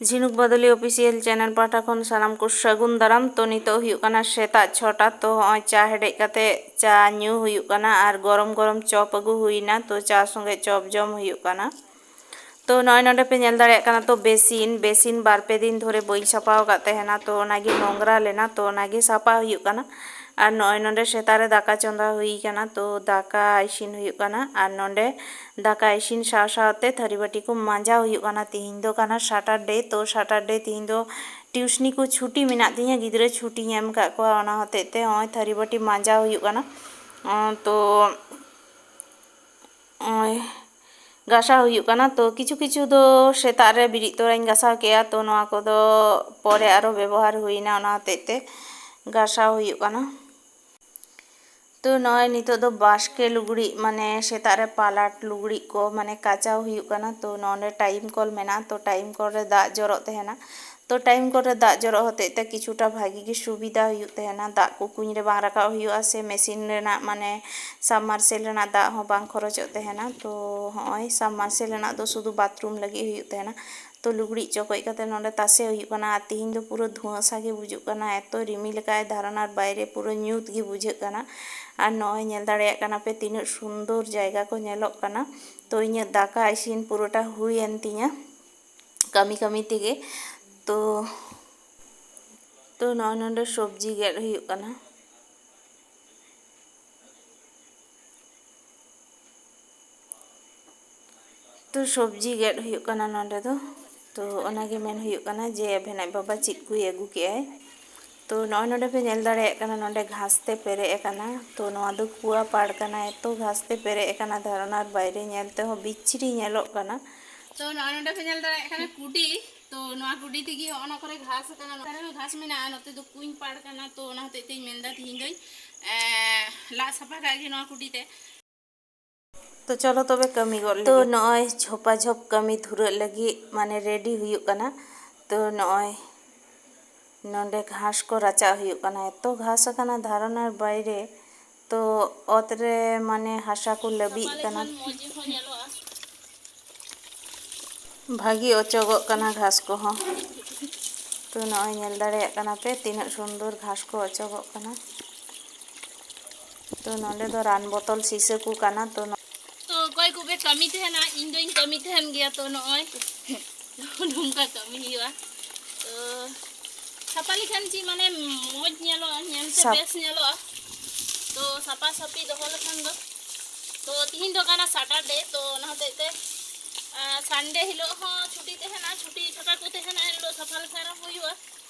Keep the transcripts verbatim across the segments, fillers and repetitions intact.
ᱡᱷᱤᱱᱩᱠ ᱵᱟᱫᱚᱞᱤ Official Channel ᱯᱟᱦᱴᱟ ᱠᱷᱚᱱ ᱥᱟᱱᱟᱢ ᱠᱚ ᱥᱟᱹᱜᱩᱱ ᱫᱟᱨᱟᱢ᱾ ᱛᱚ, ᱱᱤᱛᱚᱜ ᱦᱩᱭᱩᱜ ᱠᱟᱱᱟ ᱥᱮᱛᱟᱜ ᱪᱷᱚᱴᱟ᱾ ᱛᱚ, ᱦᱚᱸᱜᱼᱚᱭ ᱪᱟ ᱦᱮᱰᱮᱡ ᱠᱟᱛᱮ ᱪᱟ ᱧᱩ ᱦᱩᱭᱩᱜ ᱠᱟᱱᱟ ᱟᱨ ᱜᱚᱨᱚᱢ ᱜᱚᱨᱚᱢ ᱪᱚᱯ ᱟᱹᱜᱩ ᱦᱩᱭᱱᱟ᱾ ᱛᱚ, ᱪᱟ ᱥᱚᱸᱜᱮ ᱪᱚᱯ ᱡᱚᱢ ᱦᱩᱭᱩᱜ ᱠᱟᱱᱟ᱾ ᱛᱚ, ᱱᱚᱜᱼᱚᱭ ᱱᱚᱰᱮ ᱯᱮ ᱧᱮᱞ ᱫᱟᱲᱮᱭᱟᱜ ᱠᱟᱱᱟ, ᱛᱚ, ᱵᱮᱥᱤᱱ, ᱵᱮᱥᱤᱱ ᱵᱟᱨ ᱯᱮ ᱫᱤᱱ ᱫᱷᱚᱨᱮ ᱵᱟᱹᱧ ᱥᱟᱯᱷᱟ ᱟᱠᱟᱫ ᱛᱟᱦᱮᱱᱟ᱾ ᱛᱚ, ᱚᱱᱟᱜᱮ ᱱᱚᱝᱨᱟ ᱞᱮᱱᱟ᱾ ᱛᱚ, ᱚᱱᱟᱜᱮ ᱥᱟᱯᱷᱟ ᱦᱩᱭᱩᱜ ᱠᱟᱱᱟ᱾ ᱟᱨ ᱱᱚᱜᱼᱚᱭ ᱱᱚᱰᱮ ᱥᱮᱛᱟᱜ ᱨᱮ ᱫᱟᱠᱟ ᱪᱚᱸᱫᱟ ᱦᱩᱭ ᱠᱟᱱᱟ᱾ ᱛᱚ, ᱫᱟᱠᱟ ᱤᱥᱤᱱ ᱦᱩᱭᱩᱜ ᱠᱟᱱᱟ᱾ ᱟᱨ ᱱᱚᱰᱮ ᱫᱟᱠᱟ ᱤᱥᱤᱱ ᱥᱟᱶ ᱥᱟᱶᱛᱮ ᱛᱷᱟᱹᱨᱤ ᱵᱟᱹᱴᱤ ᱠᱚ ᱢᱟᱸᱡᱟᱣ ᱦᱩᱭᱩᱜ ᱠᱟᱱᱟ᱾ ᱛᱤᱦᱤᱧ ᱫᱚ ᱠᱟᱱᱟ Saturday᱾ ᱛᱚ, Saturday ᱛᱤᱦᱤᱧ ᱫᱚ ᱴᱤᱭᱩᱥᱱᱤ ᱠᱚ ᱪᱷᱩᱴᱤ ᱢᱮᱱᱟᱜ ᱛᱤᱧᱟᱹ, ᱜᱤᱫᱽᱨᱟᱹ ᱪᱷᱩᱴᱤᱧ ᱮᱢ ᱟᱠᱟᱫ ᱠᱚᱣᱟ᱾ ᱚᱱᱟ ᱦᱚᱛᱮᱡ ᱛᱮ ᱱᱚᱜᱼᱚᱭ ᱛᱷᱟᱹᱨᱤ ᱵᱟᱹᱴᱤ ᱢᱟᱸᱡᱟᱣ ᱦᱩᱭᱩᱜ ᱠᱟᱱᱟ᱾ ᱚᱸ, ᱛᱚ, ᱱᱚᱜᱼᱚᱭ ᱜᱟᱥᱟᱣ ᱦᱩᱭᱩᱜ ᱠᱟᱱᱟ᱾ ᱛᱚ, ᱠᱤᱪᱷᱩ ᱠᱤᱪᱷᱩ ᱫᱚ ᱥᱮᱛᱟᱜ ᱨᱮ ᱵᱮᱨᱮᱫ ᱛᱚᱨᱟᱧ ᱜᱟᱥᱟᱣ ᱠᱮᱜᱼᱟ᱾ ᱛᱚ, ᱱᱚᱣᱟ ᱠᱚᱫᱚ ᱯᱚᱨᱮ ᱟᱨᱚ ᱵᱮᱵᱚᱦᱟᱨ ᱦᱩᱭᱱᱟ, ᱚᱱᱟ ᱦᱚᱛᱮᱡ ᱛᱮ ᱜᱟᱥᱟᱣ ᱦᱩᱭᱩᱜ ᱠᱟᱱᱟ᱾ ᱛᱚ, ᱱᱚᱜᱼᱚᱭ ᱱᱤᱛᱚᱜ ᱫᱚ ᱵᱟᱥᱠᱮ ᱞᱩᱜᱽᱲᱤᱡ, ᱢᱟᱱᱮ ᱥᱮᱛᱟᱜ ᱨᱮ ᱯᱟᱞᱟᱴ ᱞᱩᱜᱽᱲᱤᱡ ᱠᱚ, ᱢᱟᱱᱮ ᱠᱟᱪᱟᱣ ᱦᱩᱭᱩᱜ ᱠᱟᱱᱟ᱾ ᱛᱚ, ᱱᱚᱰᱮ ᱴᱟᱭᱤᱢ ᱠᱚᱞ ᱢᱮᱱᱟᱜᱼᱟ᱾ ᱛᱚ, ᱴᱟᱭᱤᱢ ᱠᱚᱞ ᱨᱮ ᱫᱟᱜ ᱡᱚᱨᱚᱜ ᱛᱟᱦᱮᱱᱟ᱾ ᱛᱚ, ᱴᱟᱭᱤᱢ ᱠᱚᱞ ᱨᱮ ᱫᱟᱜ ᱡᱚᱨᱚᱜ ᱦᱚᱛᱮᱡ ᱛᱮ ᱠᱤᱪᱷᱩᱴᱟ ᱵᱷᱟᱜᱤ ᱜᱮ ᱥᱩᱵᱤᱫᱷᱟ ᱦᱩᱭᱩᱜ ᱛᱟᱦᱮᱱᱟ᱾ ᱫᱟᱜ ᱠᱚ ᱠᱩᱧ ᱨᱮ ᱵᱟᱝ ᱨᱟᱠᱟᱵ ᱦᱩᱭᱩᱜᱼᱟ, ᱥᱮ ᱢᱮᱥᱤᱱ ᱨᱮᱱᱟᱜ, ᱢᱟᱱᱮ ᱥᱟᱵᱢᱟᱨᱥᱮᱞ ᱨᱮᱱᱟᱜ ᱫᱟᱜ ᱦᱚᱸ ᱵᱟᱝ ᱠᱷᱚᱨᱚᱪᱚᱜ ᱛᱟᱦᱮᱱᱟ᱾ ᱛᱚ, ᱦᱚᱸᱜᱼᱚᱭ ᱥᱟᱵᱢᱟᱨᱥᱮᱞ ᱨᱮᱱᱟᱜ ᱫᱚ ᱥᱩᱫᱷᱩ ᱵᱟᱛᱷᱨᱩᱢ ᱞᱟᱹᱜᱤᱫ ᱦᱩᱭᱩᱜ ᱛᱟᱦᱮᱱᱟ᱾ ᱛᱚ, ᱞᱩᱜᱽᱲᱤᱡ ᱪᱚᱠᱚᱡ ᱠᱟᱛᱮ ᱱᱚᱰᱮ ᱛᱟᱥᱮ ᱦᱩᱭᱩᱜ ᱠᱟᱱᱟ᱾ ᱟᱨ ᱛᱤᱦᱤᱧ ᱫᱚ ᱯᱩᱨᱟᱹ ᱫᱷᱩᱣᱟᱹ ᱥᱟ ᱜᱮ ᱵᱩᱡᱩᱜ ᱠᱟᱱᱟ, ᱮᱛᱚ ᱨᱤᱢᱤᱞ ᱟᱠᱟᱫᱼᱟᱭ, ᱫᱷᱟᱨᱚᱱᱟᱨ ᱵᱟᱭᱨᱮ ᱯᱩᱨᱟᱹ ᱧᱩᱛ ᱜᱮ ᱵᱩᱡᱷᱟᱹᱜ ᱠᱟᱱᱟ᱾ ᱟᱨ ᱱᱚᱜᱼᱚᱭ ᱧᱮᱞ ᱫᱟᱲᱮᱭᱟᱜ ᱠᱟᱱᱟ ᱯᱮ ᱛᱤᱱᱟᱹᱜ ᱥᱩᱱᱫᱚᱨ ᱡᱟᱭᱜᱟ ᱠᱚ ᱧᱮᱞᱚᱜ ᱠᱟᱱᱟ᱾ ᱛᱚ, ᱤᱧᱟᱹᱜ ᱫᱟᱠᱟ ᱤᱥᱤᱱ ᱯᱩᱨᱟᱹᱴᱟ ᱦᱩᱭᱮᱱ ᱛᱤᱧᱟ ᱠᱟᱹᱢᱤ ᱠᱟᱹᱢᱤ ᱛᱮᱜᱮ᱾ ᱛᱚ, ᱛᱚ, ᱱᱚᱜᱼᱚᱭ ᱱᱚᱰᱮ ᱥᱚᱵᱽᱡᱤ ᱜᱮᱫ ᱦᱩᱭᱩᱜ ᱠᱟᱱᱟ᱾ ᱛᱚ, ᱥᱚᱵᱽᱡᱤ ᱜᱮᱫ ᱦᱩᱭᱩᱜ ᱠᱟᱱᱟ ᱱᱚᱰᱮ ᱫᱚ᱾ ᱛᱚ, ᱚᱱᱟᱜᱮ ᱢᱮᱱ ᱦᱩᱭᱩᱜ ᱠᱟᱱᱟ ᱡᱮ ᱟᱵᱮᱱ ᱟᱡ ᱵᱟᱵᱟ ᱪᱮᱫ ᱠᱚᱭ ᱟᱹᱜᱩ ᱠᱮᱜᱼᱟᱭ᱾ ᱛᱚ, ᱱᱚᱜᱼᱚᱭ ᱱᱚᱰᱮ ᱯᱮ ᱧᱮᱞ ᱫᱟᱲᱮᱭᱟᱜ ᱠᱟᱱᱟ, ᱱᱚᱰᱮ ᱜᱷᱟᱥ ᱛᱮ ᱯᱮᱨᱮᱡ ᱟᱠᱟᱱᱟ᱾ ᱛᱚ, ᱱᱚᱣᱟ ᱫᱚ ᱠᱩᱣᱟ ᱯᱟᱲ ᱠᱟᱱᱟ, ᱮᱛᱚ ᱜᱷᱟᱥ ᱛᱮ ᱯᱮᱨᱮᱡ ᱟᱠᱟᱱᱟ, ᱫᱷᱟᱨᱚᱱᱟᱨ ᱵᱟᱭᱨᱮ ᱧᱮᱞ ᱛᱮᱦᱚᱸ ᱵᱤᱪᱷᱨᱤ ᱧᱮᱞᱚᱜ ᱠᱟᱱᱟ᱾ ᱛᱚ, ᱱᱚᱜᱼᱚᱭ ᱱᱚᱰᱮ ᱯᱮ ᱧᱮᱞ ᱫᱟᱲᱮᱭᱟᱜ ᱠᱟᱱᱟ ᱠᱩᱰᱤ᱾ ᱛᱚ, ᱱᱚᱣᱟ ᱠᱩᱰᱤ ᱛᱮᱜᱮ ᱦᱚᱸᱜᱼᱚ ᱱᱟ ᱠᱚᱨᱮ ᱜᱷᱟᱥ ᱟᱠᱟᱱᱟ, ᱱᱚᱛᱮ ᱨᱮᱦᱚᱸ ᱜᱷᱟᱥ ᱢᱮᱱᱟᱜᱼᱟ, ᱱᱚᱛᱮ ᱫᱚ ᱠᱩᱧ ᱯᱟᱲ ᱠᱟᱱᱟ᱾ ᱛᱚ, ᱚᱱᱟ ᱦᱚᱛᱮᱡ ᱛᱮᱧ ᱢᱮᱱᱫᱟ ᱛᱤᱦᱤᱧ ᱫᱚᱧ, ᱮᱸ, ᱞᱟᱜ ᱥᱟᱯᱷᱟ ᱠᱟᱜ ᱜᱮ ᱱᱚᱣᱟ ᱠᱩᱰᱤ ᱛᱮ᱾ ᱛᱚ, ᱪᱚᱞᱚ ᱛᱚᱵᱮ ᱠᱟᱹᱢᱤ ᱜᱚᱫ ᱞᱮᱜᱮ᱾ ᱛᱚ, ᱱᱚᱜᱼᱚᱭ ᱡᱷᱚᱯᱟ ᱡᱷᱚᱯ ᱠᱟᱹᱢᱤ ᱫᱷᱩᱨᱟᱹᱜ ᱞᱟᱹᱜᱤᱫ, ᱢᱟᱱᱮ, ᱨᱮᱰᱤ ᱦᱩᱭᱩᱜ ᱠᱟᱱᱟ᱾ ᱛᱚ, ᱱᱚᱜᱼᱚᱭ ᱱᱚᱰᱮ ᱜᱷᱟᱥ ᱠᱚ ᱨᱟᱪᱟᱜ ᱦᱩᱭᱩᱜ ᱠᱟᱱᱟ᱾ ᱮᱛᱚ ᱜᱷᱟᱥ ᱟᱠᱟᱱᱟ ᱫᱷᱟᱨᱚᱱᱟᱨ ᱵᱟᱭᱨᱮ᱾ ᱛᱚ, ᱚᱛ ᱨᱮ, ᱢᱟᱱᱮ, ᱦᱟᱥᱟ ᱠᱚ ᱞᱟᱹᱵᱤᱫ ᱥᱟᱯᱷᱟ ᱠᱟᱱᱟ᱾ ᱞᱮᱠᱷᱟᱱ ᱢᱚᱡᱽ ᱜᱮ ᱦᱚᱸ ᱧᱮᱞᱚᱜᱼᱟ᱾ ᱵᱷᱟᱹᱜᱤ ᱚᱪᱚᱜᱚᱜ ᱠᱟᱱᱟ ᱜᱷᱟᱥ ᱠᱚᱦᱚᱸ᱾ ᱛᱚ ᱱᱚᱜᱼᱚᱭ ᱧᱮᱞ ᱫᱟᱲᱮᱭᱟᱜ ᱠᱟᱱᱟ ᱯᱮ ᱛᱤᱱᱟᱹᱜ ᱥᱩᱱᱫᱚᱨ ᱜᱷᱟᱥ ᱠᱚ ᱚᱪᱚᱜᱚᱜ ᱠᱟᱱᱟ᱾ ᱛᱚ ᱱᱚᱸᱰᱮ ᱫᱚ ᱨᱟᱱ ᱵᱚᱛᱚᱞ ᱥᱤᱥᱟᱹ ᱠᱚ ᱠᱟᱱᱟ᱾ ᱛᱚ ᱱᱚ- ᱛᱚ ᱚᱠᱚᱭ ᱠᱚᱯᱮ ᱠᱟᱹᱢᱤ ᱛᱟᱦᱮᱱᱟ, ᱤᱧ ᱫᱚᱧ ᱠᱟᱹᱢᱤ ᱛᱟᱦᱮᱱ ᱜᱮᱭᱟ᱾ ᱛᱚ ᱱᱚᱜᱼᱚᱭ ᱱᱚᱝᱠᱟ ᱠᱟᱹᱢᱤ ᱦᱩᱭᱩᱜᱼᱟ᱾ ᱛᱚ ᱥᱟᱯᱷᱟ ᱞᱮᱠᱷᱟᱱ ᱪᱮᱫ ᱢᱟᱱᱮ ᱢᱚᱡᱽ ᱧᱮᱞᱚᱜᱼᱟ, ᱧᱮᱞ ᱛᱮ ᱥᱟᱯ- ᱵᱮᱥ ᱧᱮᱞᱚᱜᱼᱟ᱾ ᱛᱚ ᱥᱟᱯᱷᱟ ᱥᱟᱹᱯᱷᱤ ᱫᱚᱦᱚ ᱞᱮᱠᱷᱟᱱ ᱫᱚ᱾ ᱛᱚ ᱛᱤᱦᱤᱧ ᱫᱚ ᱠᱟᱱᱟ ᱥᱟᱴᱟᱨᱰᱮ, ᱛᱚ ᱚᱱᱟ ᱦᱚᱛᱮᱡ ᱛᱮ ᱟᱨ ᱥᱟᱱᱰᱮ ᱦᱤᱞᱳᱜ ᱦᱚᱸ ᱪᱷᱩᱴᱤ ᱛᱟᱦᱮᱱᱟ, ᱪᱷᱩᱴᱤ ᱪᱷᱟᱴᱟ ᱠᱚ ᱛᱟᱦᱮᱱᱟ, ᱮᱱ ᱦᱤᱞᱳᱜ ᱥᱟᱯᱷᱟ ᱞᱮᱠᱷᱟᱱ ᱦᱚᱸ ᱦᱩᱭᱩᱜᱼᱟ᱾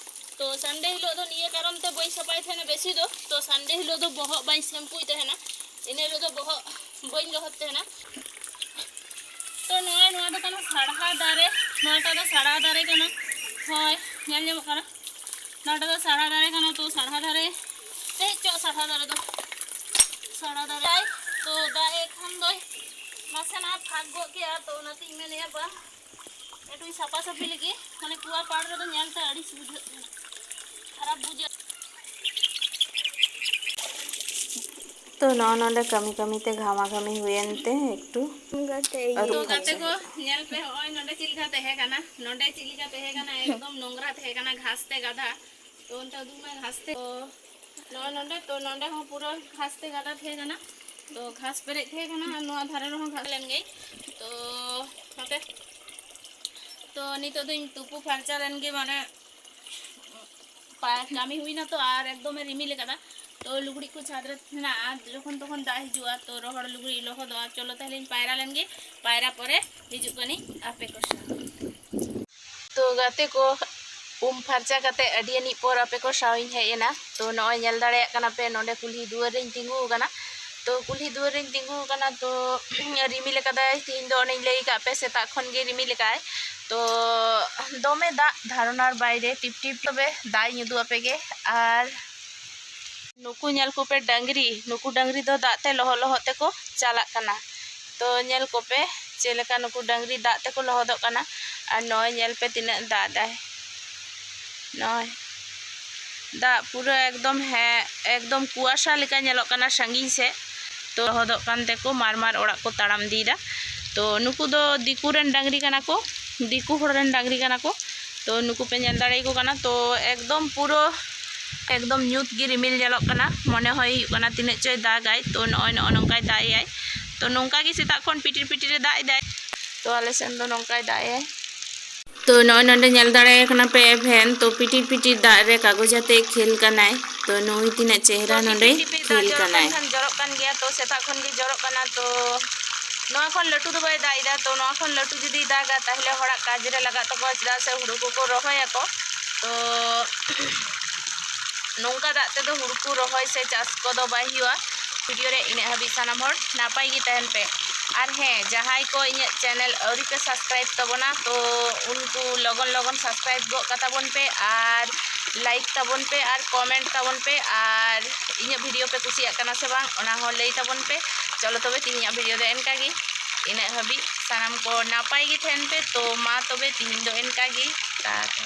ᱛᱚ ᱥᱟᱱᱰᱮ ᱦᱤᱞᱳᱜ ᱫᱚ ᱱᱤᱭᱟᱹ ᱠᱟᱨᱚᱱ ᱛᱮ ᱵᱟᱹᱧ ᱥᱟᱯᱷᱟᱭ ᱛᱟᱦᱮᱱᱟ ᱵᱮᱥᱤ ᱫᱚ, ᱛᱚ ᱥᱟᱱᱰᱮ ᱦᱤᱞᱳᱜ ᱫᱚ ᱵᱚᱦᱚᱜ ᱵᱟᱹᱧ ᱥᱮᱢᱯᱩᱭ ᱛᱟᱦᱮᱱᱟ, ᱤᱱᱟᱹ ᱦᱤᱞᱳᱜ ᱫᱚ ᱵᱚᱦᱚᱜ ᱵᱟᱹᱧ ᱞᱚᱦᱚᱫ ᱛᱟᱦᱮᱱᱟ᱾ ᱛᱚ ᱱᱚᱜᱼᱚᱭ ᱱᱚᱣᱟ ᱫᱚ ᱠᱟᱱᱟ ᱥᱟᱲᱦᱟ ᱫᱟᱨᱮ, ᱱᱚᱣᱟᱴᱟᱜ ᱫᱚ ᱥᱟᱲᱦᱟ ᱫᱟᱨᱮ ᱠᱟᱱᱟ, ᱦᱳᱭ ᱧᱮᱞ ᱧᱟᱢᱚᱜ ᱠᱟᱱᱟ᱾ ᱱᱚᱣᱟᱴᱟᱜ ᱫᱚ ᱥᱟᱲᱦᱟ ᱫᱟᱨᱮ ᱠᱟᱱᱟ, ᱛᱚ ᱥᱟᱲᱦᱟ ᱫᱟᱨᱮ ᱛᱮ ᱪᱚ ᱥᱟᱲᱦᱟ ᱫᱟᱨᱮ ᱫᱚ ᱥᱟᱲᱦᱟ ᱫᱟᱨᱮ ᱛᱚ ᱫᱟᱜ ᱮ ᱠᱷᱟᱱ ᱫᱚᱭ ᱱᱟᱥᱮᱱᱟᱜ ᱯᱷᱟᱸᱠ ᱜᱚᱫ ᱠᱮᱜᱼᱟ, ᱛᱚ ᱚᱱᱟᱛᱮᱧ ᱢᱮᱱᱮᱫᱼᱟ ᱵᱟᱝ ᱮᱠᱴᱩᱧ ᱥᱟᱯᱷᱟ ᱥᱟᱹᱯᱷᱤ ᱞᱮᱜᱮ, ᱢᱟᱱᱮ ᱠᱩᱣᱟ ᱯᱟᱲ ᱨᱮᱫᱚ ᱧᱮᱞᱛᱮ ᱟᱹᱲᱤᱥ ᱵᱩᱡᱷᱟᱹᱜ ᱠᱟᱱᱟ, ᱠᱷᱟᱨᱟᱯ ᱵᱩᱡᱷᱟᱹᱜ᱾ ᱛᱚ ᱱᱚᱜᱼᱚ ᱱᱚᱰᱮ ᱠᱟᱹᱢᱤ ᱠᱟᱹᱢᱤ ᱛᱮ ᱜᱷᱟᱢᱟ ᱜᱷᱟᱢᱤ ᱦᱩᱭᱮᱱ ᱛᱮ ᱮᱠᱴᱩ ᱛᱚ ᱟᱹᱨᱩᱵ ᱜᱟᱛᱮ ᱯᱷᱟᱨᱪᱟ ᱠᱚ ᱦᱩᱭᱩᱜ ᱠᱟᱱᱟ᱾ ᱧᱮᱞ ᱯᱮ, ᱦᱚᱸᱜᱼᱚᱭ ᱱᱚᱰᱮ ᱪᱮᱫ ᱞᱮᱠᱟ ᱛᱟᱦᱮᱸ ᱠᱟᱱᱟ, ᱱᱚᱰᱮ ᱪᱮᱫ ᱞᱮᱠᱟ ᱛᱟᱦᱮᱸ ᱠᱟᱱᱟ, ᱮᱠᱫᱚᱢ ᱱᱚᱝᱨᱟ ᱛᱟᱦᱮᱸ ᱠᱟᱱᱟ, ᱜᱷᱟᱥ ᱛᱮ ᱜᱟᱫᱟ᱾ ᱛᱚ ᱚᱱᱛᱮ ᱩᱫᱩᱜ ᱢᱮ ᱜᱷᱟᱥ ᱛᱮ᱾ ᱛᱚ ᱱᱚᱜᱼᱚᱭ ᱱᱚᱰᱮ, ᱛᱚ ᱱᱚᱰᱮ ᱦᱚᱸ ᱯᱩᱨᱟᱹ ᱜᱷᱟᱥ ᱛᱮ ᱜᱟᱫᱟ ᱛᱟᱦᱮᱸ ᱠᱟᱱᱟ᱾ ᱛᱚ ᱜᱷᱟᱥ ᱯᱮᱨᱮᱡ ᱛᱟᱦᱮᱸ ᱠᱟᱱᱟ ᱟᱨ ᱱᱚᱣᱟ ᱫᱷᱟᱨᱮ ᱨᱮᱦᱚᱸ ᱜᱷᱟᱥ ᱞᱮᱱ ᱜᱮ᱾ ᱛᱚ ᱱᱚᱛᱮ, ᱛᱚ ᱱᱤᱛᱚᱜ ᱫᱚᱧ ᱛᱩᱯᱩ ᱯᱷᱟᱨᱪᱟ ᱞᱮᱱ ᱜᱮ, ᱢᱟᱱᱮ ᱯᱟ-, ᱠᱟᱹᱢᱤ ᱦᱩᱭᱱᱟ ᱛᱚ, ᱟᱨ ᱮᱠᱫᱚᱢᱮ ᱨᱤᱢᱤᱞ ᱟᱠᱟᱫᱟ᱾ ᱛᱚ ᱞᱩᱜᱽᱲᱤᱡ ᱠᱚ ᱪᱷᱟᱫᱽ ᱨᱮ ᱦᱮᱱᱟᱜᱼᱟ, ᱡᱚᱠᱷᱚᱱ ᱛᱚᱠᱷᱚᱱ ᱫᱟᱜ ᱦᱤᱡᱩᱜᱼᱟ, ᱛᱚ ᱨᱚᱦᱚᱲ ᱞᱩᱜᱽᱲᱤᱡ ᱞᱚᱦᱚᱫᱚᱜᱼᱟ᱾ ᱪᱚᱞᱚ ᱛᱟᱦᱞᱮᱧ ᱯᱟᱭᱨᱟ ᱞᱮᱱ ᱜᱮ, ᱯᱟᱭᱨᱟ ᱯᱚᱨᱮ ᱦᱤᱡᱩᱜ ᱠᱟᱹᱱᱟᱹᱧ ᱟᱯᱮ ᱠᱚ ᱥᱟᱶ᱾ ᱛᱚ ᱜᱟᱛᱮ ᱠᱚ, ᱩᱢ ᱯᱷᱟᱨᱪᱟ ᱠᱟᱛᱮ ᱟᱹᱰᱤ ᱟᱹᱱᱤᱡ ᱯᱚᱨ ᱟᱯᱮ ᱠᱚ ᱥᱟᱶ ᱤᱧ ᱦᱮᱡ ᱮᱱᱟ᱾ ᱛᱚ ᱱᱚᱜᱼᱚᱭ ᱧᱮᱞ ᱫᱟᱲᱮᱭᱟᱜ ᱠᱟᱱᱟ ᱯᱮ, ᱱᱚᱰᱮ ᱠᱩᱞᱦᱤ ᱫᱩᱣᱟᱹᱨ ᱨᱮᱧ ᱛᱤᱸᱜᱩ ᱟᱠᱟᱱᱟ᱾ ᱛᱚ ᱠᱩᱞᱦᱤ ᱫᱩᱣᱟᱹᱨ ᱨᱮᱧ ᱛᱤᱸᱜᱩ ᱟᱠᱟᱱᱟ, ᱛᱚ ᱨᱤᱢᱤᱞ ᱟᱠᱟᱫᱟᱭ ᱛᱤᱦᱤᱧ ᱫᱚ, ᱚᱱᱮᱧ ᱞᱟᱹᱭ ᱟᱠᱟᱫ ᱯᱮ ᱥᱮᱛᱟᱜ ᱠᱷᱚᱱ ᱜᱮ ᱨᱤᱢᱤᱞ ᱟᱠᱟᱫᱟᱭ᱾ ᱛᱚ ᱫᱚᱢᱮ ᱫᱟᱜ ᱫᱷᱟᱨᱚᱱᱟᱨ ᱵᱟᱭᱨᱮ ᱴᱤᱯ ᱴᱤᱯ᱾ ᱛᱚᱵᱮ ᱫᱟᱜ ᱤᱧ ᱩᱫᱩᱜ ᱟᱯᱮ ᱜᱮ᱾ ᱟᱨ ᱱᱩᱠᱩ ᱧᱮᱞ ᱠᱚᱯᱮ ᱰᱟᱝᱨᱤ, ᱱᱩᱠᱩ ᱰᱟᱝᱨᱤ ᱫᱚ ᱫᱟᱜ ᱛᱮ ᱞᱚᱦᱚᱫ ᱞᱚᱦᱚᱫ ᱛᱮᱠᱚ ᱪᱟᱞᱟᱜ ᱠᱟᱱᱟ᱾ ᱛᱚ ᱧᱮᱞ ᱠᱚᱯᱮ ᱪᱮᱫ ᱞᱮᱠᱟ ᱱᱩᱠᱩ ᱰᱟᱝᱨᱤ ᱫᱟᱜ ᱛᱮᱠᱚ ᱞᱚᱦᱚᱫᱚᱜ ᱠᱟᱱᱟ᱾ ᱟᱨ ᱱᱚᱜᱼᱚᱭ ᱧᱮᱞ ᱯᱮ ᱛᱤᱱᱟᱹᱜ ᱫᱟᱜ ᱫᱟᱭ, ᱱᱚᱜᱼᱚᱭ ᱫᱟᱜ ᱯᱩᱨᱟᱹ ᱮᱠᱫᱚᱢ, ᱦᱮᱸ, ᱮᱠᱫᱚᱢ ᱠᱩᱣᱟᱥᱟ ᱞᱮᱠᱟ ᱧᱮᱞᱚᱜ ᱠᱟᱱᱟ ᱥᱟᱺᱜᱤᱧ ᱥᱮᱫ᱾ ᱛᱚ ᱞᱚᱦᱚᱫᱚᱜ ᱠᱟᱱ ᱛᱮᱠᱚ ᱢᱟᱨ ᱢᱟᱨ ᱚᱲᱟᱜ ᱠᱚ ᱛᱟᱲᱟᱢ ᱤᱫᱤᱭᱮᱫᱟ᱾ ᱛᱚ ᱱᱩᱠᱩ ᱫᱚ ᱫᱤᱠᱩ ᱨᱮᱱ ᱰᱟᱝᱨᱤ ᱠᱟᱱᱟ ᱠᱚ᱾ ᱫᱤᱠᱩ ᱦᱚᱲ ᱨᱮᱱ ᱰᱟᱝᱨᱤ ᱠᱟᱱᱟ ᱠᱚ᱾ ᱛᱚ ᱱᱩᱠᱩ ᱯᱮ ᱧᱮᱞ ᱫᱟᱲᱮᱭᱟᱠᱚ ᱠᱟᱱᱟ᱾ ᱛᱚ ᱮᱠᱫᱚᱢ ᱯᱩᱨᱟᱹ ᱮᱠᱫᱚᱢ ᱧᱩᱛ ᱜᱮ ᱨᱤᱢᱤᱞ ᱧᱮᱞᱚᱜ ᱠᱟᱱᱟ, ᱢᱚᱱᱮ ᱦᱚᱭ ᱦᱩᱭᱩᱜ ᱠᱟᱱᱟ ᱛᱤᱱᱟᱹᱜ ᱪᱚᱭ ᱫᱟᱜᱟᱭ᱾ ᱛᱚ ᱱᱚᱜᱼᱚᱭ ᱱᱚᱜᱼᱚ ᱱᱚᱝᱠᱟᱭ ᱫᱟᱜ ᱮᱭᱟᱭ᱾ ᱛᱚ ᱱᱚᱝᱠᱟ ᱜᱮ ᱥᱮᱛᱟᱜ ᱠᱷᱚᱱ ᱯᱤᱴᱤᱨ ᱯᱤᱴᱤᱨ ᱮ ᱫᱟᱜ ᱮᱫᱟᱭ᱾ ᱛᱚ ᱟᱞᱮ ᱥᱮᱱ ᱫᱚ ᱱᱚᱝᱠᱟᱭ ᱫᱟᱜ ᱮᱭᱟᱭ᱾ ᱛᱚ ᱱᱚᱜᱼᱚᱭ ᱱᱚᱰᱮ ᱧᱮᱞ ᱫᱟᱲᱮᱭᱟᱭ ᱠᱟᱱᱟ ᱯᱮ ᱮᱵᱷᱮᱱ, ᱛᱚ ᱯᱤᱴᱤᱨ ᱯᱤᱴᱤᱨ ᱫᱟᱜ ᱨᱮ ᱠᱟᱜᱚᱡᱽ ᱟᱛᱮ ᱠᱷᱮᱞ ᱠᱟᱱᱟᱭ᱾ ᱛᱚ ᱱᱩᱭ ᱛᱤᱱᱟᱹᱜ ᱪᱮᱦᱨᱟ ᱛᱚ ᱱᱚᱰᱮ ᱴᱤᱯᱤ ᱴᱤᱯᱤ ᱫᱟᱜ ᱠᱷᱮᱞ ᱡᱚᱨᱚᱜ ᱠᱟᱱᱟᱭ᱾ ᱠᱟᱱ ᱠᱷᱟᱱ ᱡᱚᱨᱚᱜ ᱠᱟᱱ ᱜᱮᱭᱟ, ᱛᱚ ᱥᱮᱛᱟᱜ ᱠᱷᱚᱱ ᱜᱮ ᱡᱚᱨᱚᱜ ᱠᱟᱱᱟ᱾ ᱛᱚ ᱱᱚᱣᱟ ᱠᱷᱚᱱ ᱞᱟᱹᱴᱩ ᱫᱚ ᱵᱟᱭ ᱫᱟᱜ ᱮᱫᱟ, ᱛᱚ ᱱᱚᱣᱟ ᱠᱷᱚᱱ ᱞᱟᱹᱴᱩ ᱡᱩᱫᱤᱭ ᱫᱟᱜᱟ ᱛᱟᱦᱞᱮ ᱦᱚᱲᱟᱜ ᱠᱟᱡᱽ ᱨᱮ ᱞᱟᱜᱟᱜ ᱛᱟᱠᱚᱣᱟ, ᱪᱮᱫᱟᱜ ᱥᱮ ᱦᱩᱲᱩ ᱠᱚᱠᱚ ᱨᱚᱦᱚᱭᱟᱠᱚ᱾ ᱛᱚ ᱱᱚᱝᱠᱟ ᱫᱟᱜ ᱛᱮᱫᱚ ᱦᱩᱲᱩ ᱠᱚ ᱨᱚᱦᱚᱭ ᱥᱮ ᱪᱟᱥ ᱠᱚᱫᱚ ᱵᱟᱭ ᱦᱩᱭᱩᱜᱼᱟ᱾ ᱵᱷᱤᱰᱤᱭᱳ ᱨᱮ ᱤᱱᱟᱹᱜ ᱦᱟᱹᱵᱤᱡ ᱥᱟᱱᱟᱢ ᱦᱚᱲ ᱱᱟᱯᱟᱭ ᱜᱮ ᱛᱟᱦᱮᱱ ᱯᱮ᱾ ᱟᱨ ᱦᱮᱸ, ᱡᱟᱦᱟᱸᱭ ᱠᱚ ᱤᱧᱟᱹᱜ ᱪᱮᱱᱮᱞ ᱟᱹᱣᱨᱤ ᱯᱮ ᱥᱟᱵᱥᱠᱨᱟᱭᱤᱵᱽ ᱛᱟᱵᱚᱱᱟ, ᱛᱚ ᱩᱱᱠᱩ ᱞᱚᱜᱚᱱ ᱞᱚᱜᱚᱱ ᱥᱟᱵᱥᱠᱨᱟᱭᱤᱵᱽ ᱜᱚᱫ ᱠᱟᱛᱟ ᱵᱚᱱ ᱯᱮ ᱟᱨ ᱞᱟᱭᱤᱠ ᱛᱟᱵᱚᱱ ᱯᱮ ᱟᱨ ᱠᱚᱢᱮᱱᱴ ᱛᱟᱵᱚᱱ ᱯᱮ ᱟᱨ ᱤᱧᱟᱹᱜ ᱵᱷᱤᱰᱤᱭᱳ ᱯᱮ ᱠᱩᱥᱤᱭᱟᱜ ᱠᱟᱱᱟ ᱥᱮ ᱵᱟᱝ, ᱚᱱᱟ ᱦᱚᱸ ᱞᱟᱹᱭ ᱛᱟᱵᱚᱱ ᱯᱮ᱾ ᱪᱚᱞᱚ ᱛᱚᱵᱮ ᱛᱮᱦᱮᱧᱟᱜ ᱵᱷᱤᱰᱤᱭᱳ ᱫᱚ ᱮᱱᱠᱟ ᱜᱮ᱾ ᱤᱱᱟᱹᱜ ᱦᱟᱹᱵᱤᱡ ᱥᱟᱱᱟᱢ ᱠᱚ ᱱᱟᱯᱟᱭ ᱜᱮ ᱛᱟᱦᱮᱱ ᱯᱮ᱾ ᱛᱚ ᱢᱟ ᱛᱚᱵᱮ ᱛᱮᱦᱮᱧ ᱫᱚ ᱮᱱᱠᱟ ᱜᱮ᱾ ᱴᱟᱴᱟ᱾